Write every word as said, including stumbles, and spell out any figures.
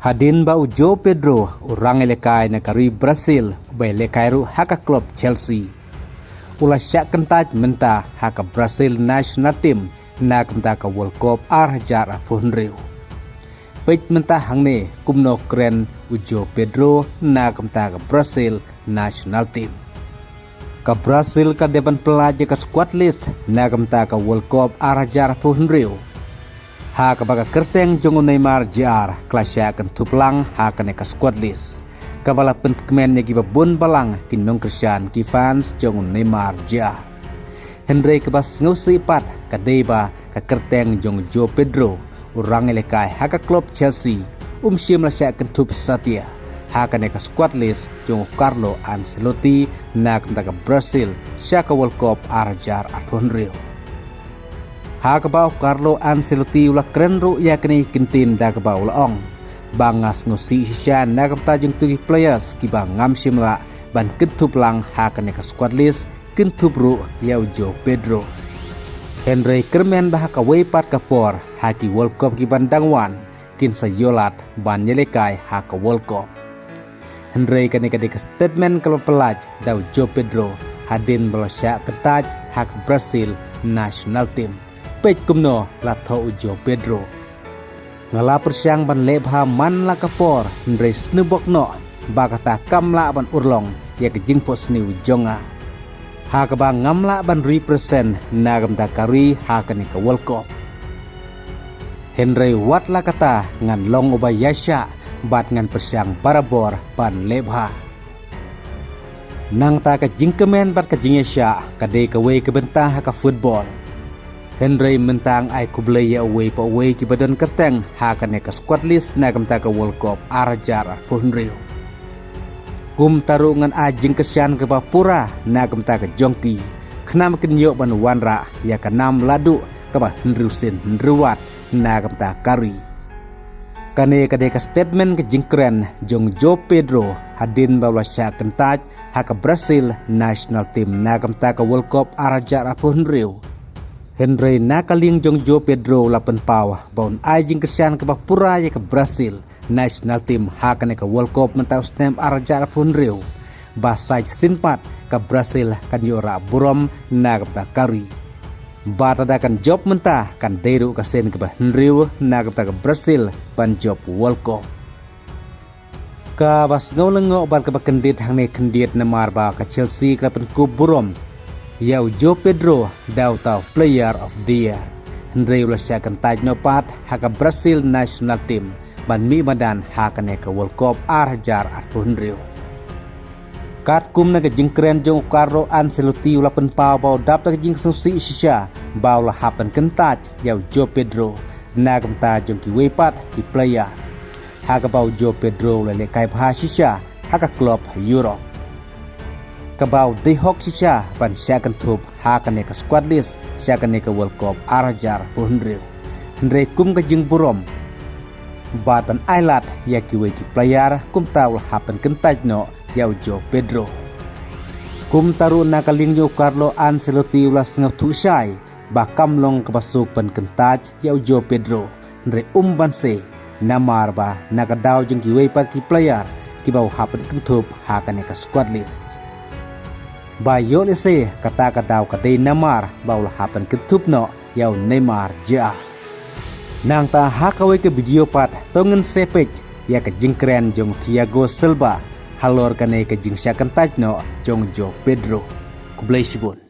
Hadien ba u Joao Pedro, u rangïalehkai na ka ri Brazil, u ba ïalehkai ruh ha ka klub Chelsea, u la shah kyntait mynta ha ka Brazil national team na ka bynta ka World Cup ar hajar arphew hynriew. Peit mynta hangne kumno kren u Joao Pedro na ka bynta ka Brazil national team. Ka Brazil ka dei ban pyllait ïa ka squad list na ka bynta ka World Cup ar hajar arphew hynriew, ha kaba ka kyrteng jong u Neymar Jr ka la shah kynthup lang ha kane ka squad list, kaba la pynkmen ïa kiba bun balang ki nongkyrshan, ki fans jong u Neymar Jr. Hynrei kaba sngewsih pat ka dei ba ka kyrteng jong u Joao Pedro, u rangïalehkai ha ka klub Chelsea, um shym la shah kynthup satia ha kane ka squad list jong u Carlo Ancelotti na ka bynta ka Brazil sha ka World Cup ar hajar arphew hynriew. Ha kaba u Carlo Ancelotti u la kren ruh ïa kane ka ktien da kaba u la ong ba nga sngewsih shisha na ka bynta jong kito ki players kiba ngam shym lah ban kynthup lang ha kane ka squad list, kynthup ruh ïa u Joao Pedro. Hynrei kyrmen ba ha kawei pat ka por, ha ki World Cup ki ban dang wan, kin sa ïoh lad ban ïalehkai ha ka World Cup. Hynrei kane ka dei ka statement kaba la pyllait da u Joao Pedro hadien ba la shah kyntait ha ka Brazil national team. Peit kumno la thoh u Joao Pedro: Nga la pyrshang ban leh bha man la ka por, hynrei sngewbok noh ba kata kam lah ban urlong ïa ka jingphohsniew jong nga, ha kaba ngam lah ban represent na ka bynta ka ri ha kane ka World Cup. Hynrei wat la kata, ngan long uba ïaishah bad ngan pyrshang barabor ban leh bha. Nangta ka jingkmen bad ka jingïaishah ka dei kawei ka bynta ha ka football. Hynrei mynta nga ai khublei ïa uwei pa uwei kiba don kyrteng ha kane ka squad list na ka bynta ka World Cup ar hajar arphew hynriew. Kumta ruh ngan ai jingkyrshan kaba pura na ka bynta ka jong ki, khnang ba kin ïoh ban wanrah ïa ka nam laduh kaba hynriew sien hynriew wat na ka bynta ka ri. Kane ka dei ka statement, ka jingkren jong u Joao Pedro hadien ba u la shah kyntait ha ka Brazil national team na ka bynta ka World Cup ar hajar arphew hynriew. Hynrei na ka liang jong u Joao Pedro u la pynpaw ba un ai jingkyrshan kaba pura ïa ka Brazil national team ha kane ka World Cup mynta u snem ar hajar arphew hynriew, ba sa shisien pat ka Brazil kan ïoh rah burom na ka bynta ka ri. Bad lada kan jop mynta, kan dei ruh ka sien kaba hynriew na ka bynta ka Brazil ban jop World Cup. Kaba sngew lyngngoh bad kaba kyndit hangne khyndiat namar ba ka Chelsea ka la pynkup burom ïa u Joao Pedro da uta u Player of the Year, hynrei u la shah kyntait noh pat ha ka Brazil national team ban mih madan ha kane ka World Cup ar hajar arphew hynriew. Katkum na ka jingkren jong u Carlo Ancelotti u la pynpaw ba u dap da ka jingsngewsih shisha ba u la hap ban kyntait ïa u Joao Pedro na ka bynta jong kiwei pat ki player, ha kaba u Joao Pedro u la lehkai bha shisha ha ka club ha Europe, kaba u dei hok shisha ban shah kynthup ha kane ka squad list sha kane ka World Cup ar hajar arphew hynriew. Hynrei kum ka jingburom bad ban ai lad ïa kiwei ki player, kumta u la hap ban kyntait noh ïa u Joao Pedro. Kumta ruh na ka liang jong u Carlo Ancelotti u la sngewthuh shai ba kam long kaba suk ban kyntait ïa u Joao Pedro, hynrei um banse, namar ba na ka daw jong kiwei pat ki player kiba u hap ban kynthup ha kane ka squad list. Ba ïoh lehse kata ka daw ka dei namar ba u la hap ban kynthup noh ïa u Neymar Junior. Nangta ha kawei ka video pat to ngin sa peit ïa ka jingkren jong u Thiago Silva halor kane ka jingshah kyntait noh jong u Joao Pedro. Khublei shibun.